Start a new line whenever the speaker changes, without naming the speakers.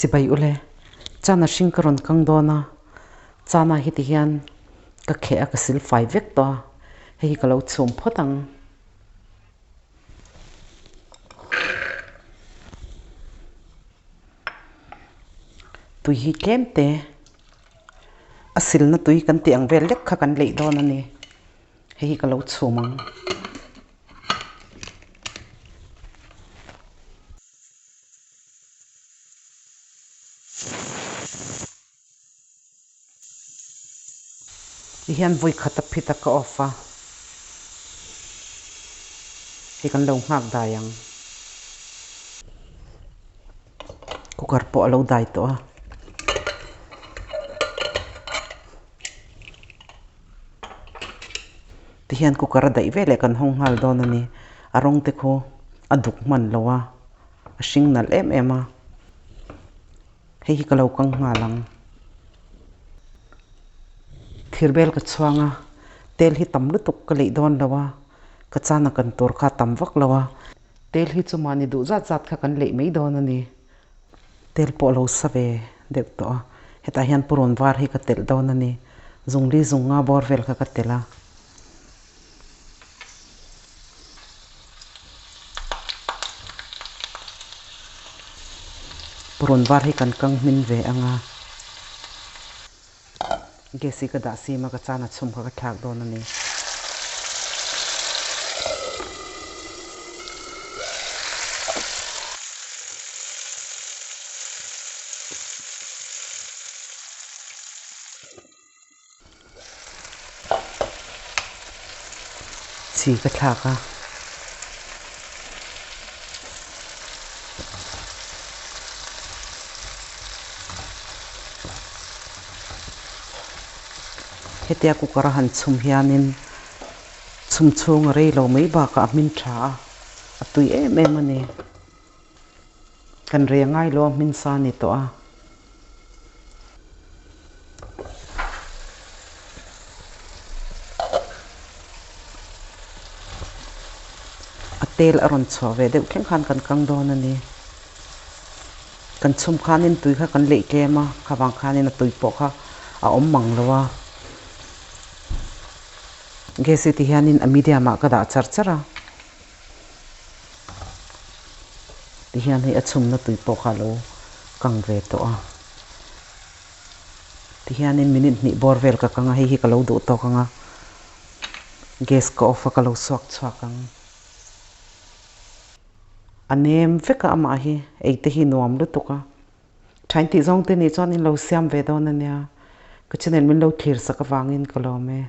Chibai ule, chana hring ka rawn kang dawn a, chana hi ti hian ka kheh a ka sil fai vek tawh a, hei hi ka lo chhum phawt ang. Tui hi tlem te, a silna tui kan tih ang vel lek kha kan leih dawn a ni. Hei hi ka lo chhum ang. Ti hian vawi khat a phit a ka off a, hei kan lo nghak dai ang. Cooker pawh a lo dai tawh a. Ti hian cooker a daih veleh kan hawng nghal dawn a ni. A rawng te khu a duk hman lo a, a hring nalh em em a. Hei hi ka lo kang nghal ang. Thir bel ka chhuang a, tel hi tam lutuk ka leih dawn lo a, ka chana kan tur kha a tam vak lo a. Tel hi chu mahni duh zat zat kha kan leih mai dawn a ni. Tel pawh a lo sa ve deuh tawh a, hetah hian purun var hi ka telh dawn a ni. Zungli zunga bawr vel kha ka telh a. Purun var hi kan kang hmin ve ang a, gas hi ka dah sim a, ka chana chhum kha ka thlak dawn a ni. Chi ka thlak a. Hetia cooker a han chhum hianin chhum chhung a rei lo mai bakah a hmin tha a, a tui em em a ni. Kan rei a ngai lo a hmin sa a ni tawh a. A tel a rawn chhuah ve deuh thleng khan kan kang dawn a ni. Kan chhum khanin tui kha kan leih tlem a, kha vang khanin a tui pawh kha a awm mang lo a. Gas hi ti hianin a medium ah ka dah char char a. Tihian hei a chhumna tui pawh kha a lo kang ve tawh a. Tihianin minute hnih bawr vel ka kang a, hei hi ka lo duh tawk ang a, gas ka off a ka lo suak chhuak ang. A nem vek a amah hi, ei te hi nuam lutuk a. Thain tih zawng te nih chuan in lo siam ve dawn a nia. Ka channel min lo thlir sak avangin ka lawm e.